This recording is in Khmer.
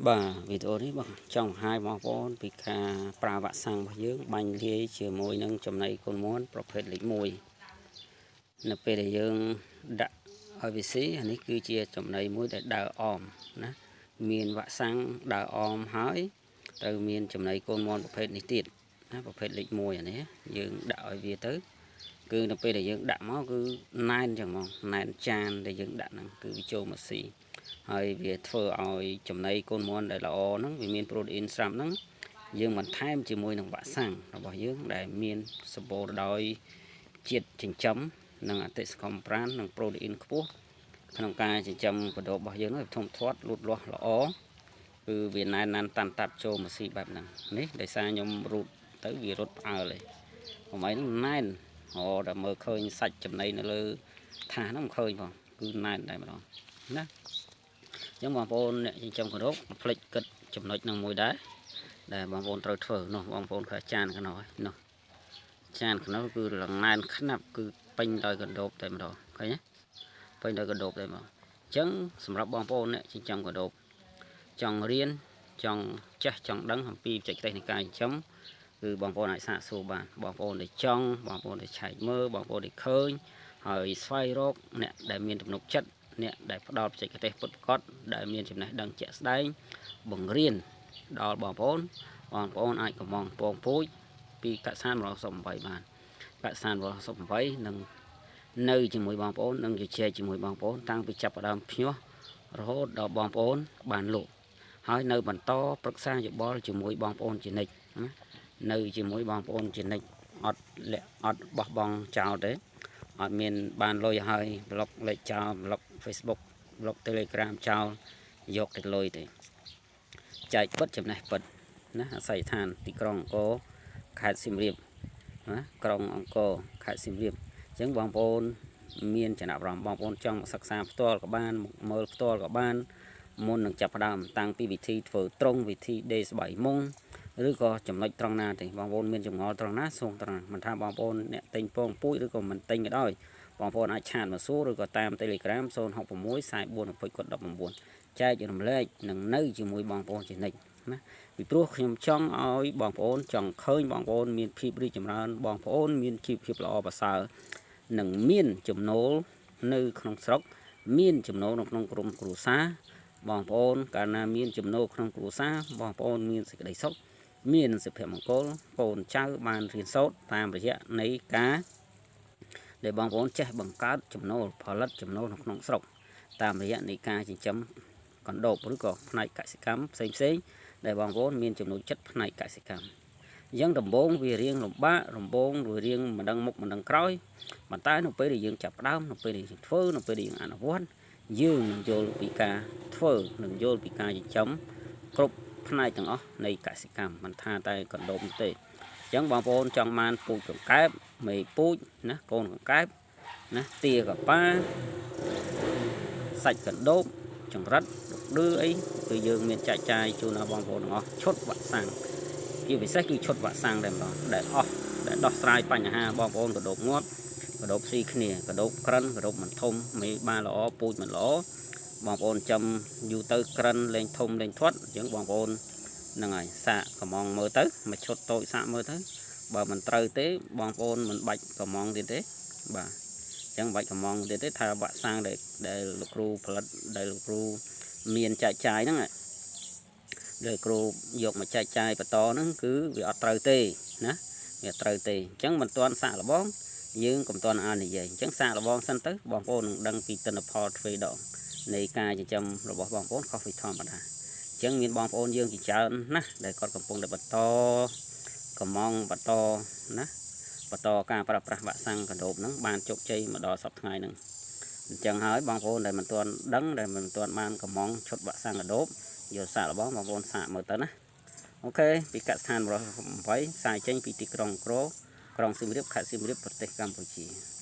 បាទវីដេអូនេះបងចង់បង្ហាញបងប្អូនពីការប្រើវ៉ាក់សាំងរបស់យើងបាញ់លាយជាមួយនឹងចំណីកូនមាន់ប្រភេទលេខ1នៅពេលដែលយើងដាក់ឲ្យវាស៊ីអានេះគឺជាចំណីមួយដែលដើរអមណាមានវ៉ាក់សាំងដើរអមហើយត្រូវមានចំណីកូនមាន់ប្រភេទនេះទៀតណាប្រភេទលេខ1អានេះយើងដាក់ឲ្យវាទៅគឺនៅពេលដែលយើងដាក់មកគឺណែនចឹងហ្មងណែនចានដែលយើងដាក់ហ្នឹងគឺវាចូលមកស៊ីហើយវាធ្វើឲ្យចំណីកូនមាន់ដែលល្អហ្នឹងវាមានប្រូតេអ៊ីនស្រាប់ហ្នឹងយើងបន្ថែមជាមួយនឹងវ៉ាក់សាំងរបស់យើងដែលមានសម្បូរដោយជាតិចិញ្ចឹមនិងអតិសកម្មប្រាណនិងប្រូតេអ៊ីនខ្ពស់ក្នុងការចិញ្ចឹមកណ្ដូបរបស់យើងនោះធំធាត់លូតលាស់ល្អគឺវាណែនណាន់តាន់តាប់ចូលមកស៊ីបែបហ្នឹងនេះដោយសារខ្ញុំរូតទៅវារត់ផ្អើលឯងប្រហែលហ្នឹងណែនរដល់មើលឃើញសាច់ចំណីនៅលើថាសហ្នឹងមិនឃើញផងគឺណែនតែម្ដងណាអញ្ចឹងបងប្អូនអ្នកចិញ្ចឹមកណ្ដូបកុំភ្លេចគិតចំណុចហ្នឹងមួយដែរដែលបងប្អូនត្រូវធ្វើនោះបងប្អូនឃើញចានខាងនោះហើយនោះចានខាងនោះគឺលងណែនខ្នាប់គឺពេញដោយកណ្ដូបតែម្ដងឃើញទេពេញដោយកណ្ដូបតែម្ដងអញ្ចឹងសម្រាប់បងប្អូនអ្នកចិញ្ចឹមកណ្ដូបចង់រៀនចង់ចេះចង់ដឹងអំពីបច្ចេកទេសនៃការចិញ្ចឹមគឺបងប្អូនអាចសាកសួរបានបងប្អូនដែលចង់បងប្អូនដែលឆែកមើលបងប្អូនដែលឃើញហើយស្វែងរកអ្នកដែលមានទំនុកចិត្តអ្នកដែលផ្ដល់បច្ចេកទេសពិតប្រាកដដែលមានចំណេះដឹងជាក់ស្ដែងបង្រៀនដល់បងប្អូនបងប្អូនអាចកំងពងពូជពីកសិដ្ឋាន168បានកសិដ្ឋាន168នឹងនៅជាមួយបងប្អូននិងជជែកជាមួយបងប្អូនតាំងពីចាប់ផ្ដើមភ្ញាស់រហូតដល់បងប្អូនបានលក់ហើយនៅបន្តប្រឹក្សាយោបល់ជាមួយបងប្អូនជានិច្ចណានៅជាមួយបងប្អូនជានិច្ចអត់លាក់អត់បោះបង់ចោលទេអត់មានបានលុយហើយប្លុកលេខចោលប្លុក Facebook ប្លុក Telegram ចោលយកតែលុយទេចែកពិតចំណេះពិតណាអាស័យដ្ឋានទីក្រុងអង្គរខេត្តសៀមរាបណាក្រុងអង្គរខេត្តសៀមរាបអញ្ចឹងបងប្អូនមានចំណាប់អារម្មណ៍បងប្អូនចង់សិក្សាផ្ទាល់ក៏បានមើលផ្ទាល់ក៏បានមុននឹងចាប់ផ្ដើមតាំងពីវិធីធ្វើត្រង់វិធីដេស្បៃមុងឬក៏ចំណុចត្រង់ណាទេបងប្អូនមានចម្ងល់ត្រង់ណាសូមត្រង់ណាមិនថាបងប្អូនអ្នកទិញពងពូជឬក៏មិនទិញក៏ដោយបងប្អូនអាច chat មកសួរឬក៏តាម Telegram 066 44 19ចែករំលែកនឹងនៅជាមួយបងប្អូនជានិច្ចណាពីព្រោះខ្ញុំចង់ឲ្យបងប្អូនចង់ឃើញបងប្អូនមានភាពរីកចម្រើនបងប្អូនមានជីវភាពល្អប្រសើរនិងមានចំណូលនៅក្នុងស្រុកមានចំណូលនៅក្នុងក្រុមគ្រួសារបងប្អូនកាលណាមានចំណូលក្នុងគ្រួសារបងប្អូនមានសេចក្តីសុខមានសុភមង្គលកូនចៅបានរៀនសូត្រតាមរយៈនៃការដែលបងប្អូនចេះបង្កើតចំណូលផលិតចំណូលនៅក្នុងស្រុកតាមរយៈនៃការចិញ្ចឹមកណ្ដូបឬក៏ផ្នែកកសិកម្មផ្សេងផ្សេងដែលបងប្អូនមានចំណូលចិត្តផ្នែកកសិកម្មអញ្ចឹងដំបូងវារៀងលំបាកដំបូងវារៀងមិនដឹងមុខមិនដឹងក្រោយប៉ុន្តែនៅពេលដែលយើងចាប់ផ្ដើមនៅពេលដែលយើងធ្វើនៅពេលដែលយើងអនុវត្តយើងនឹងយល់ពីការធ្វើនឹងយល់ពីការចិញ្ចឹមគ្រប់ផ្នែកទាំងអស់នៃកសិកម្មមិនថាតែកណ្ដូបទេអញ្ចឹងបងប្អូនចង់បានពូជកង្កែបមេពូជណាកូនកង្កែបណាទាកប៉ាសាច់កណ្ដូបចង្រិតឌឺអីគឺយើងមានចែកចាយជូនដល់បងប្អូនទាំងអស់ឈុតវ៉ាក់សាំងជាពិសេសគឺឈុតវ៉ាក់សាំងតែម្ដងដែលអស់ដែលដោះស្រាយបញ្ហាបងប្អូនកណ្ដូបងាប់កណ្ដូបស៊ីគ្នាកណ្ដូបក្រិនកណ្ដូបមិនធំមេបានល្អពូជមិនល្អបងប្អូនចាំយូរទៅក្រិនលែងធំលែងធាត់អញ្ចឹងបងប្អូនហ្នឹងហើយសាកកំងមើលទៅមួយឈុតតូចសាកមើលទៅបើមិនត្រូវទេបងប្អូនមិនបាច់កំងទៀតទេបាទអញ្ចឹងបាច់កំងទៀតទេថាវ៉ាក់សាំងដែលលោកគ្រូផលិតដែលលោកគ្រូមានចែកចាយហ្នឹងដែលគ្រូយកមកចែកចាយបន្តហ្នឹងគឺវាអត់ត្រូវទេណាវាត្រូវទេអញ្ចឹងមិនទាន់សាកល្បងយើងកុំទាន់អាននិយាយអញ្ចឹងសាកល្បងសិនទៅបងប្អូននឹងដឹងពីទិន្នផលទ្វេដងនៃការចិញ្ចឹមរបស់បងប្អូនខុសពីធម្មតាអញ្ចឹងមានបងប្អូនយើងជាច្រើនណាស់ដែលគាត់កំពុងតែបន្តកំងបន្តណាបន្តការប្រើប្រាស់វ៉ាក់សាំងកណ្ដូបហ្នឹងបានជោគជ័យមកដល់សប្តាហ៍ថ្ងៃហ្នឹងអញ្ចឹងហើយបងប្អូនដែលមិនទាន់ដឹងដែលមិនទាន់បានកំងឈុតវ៉ាក់សាំងកណ្ដូបយកសាកល្បងបងប្អូនសាកមើលទៅណាOK ពីកសិដ្ឋាន168ផ្សាយចេញពីទីក្រុងក្រក្រុងសៀមរាបខេត្តសៀមរាបប្រទេសកម្ពុជា។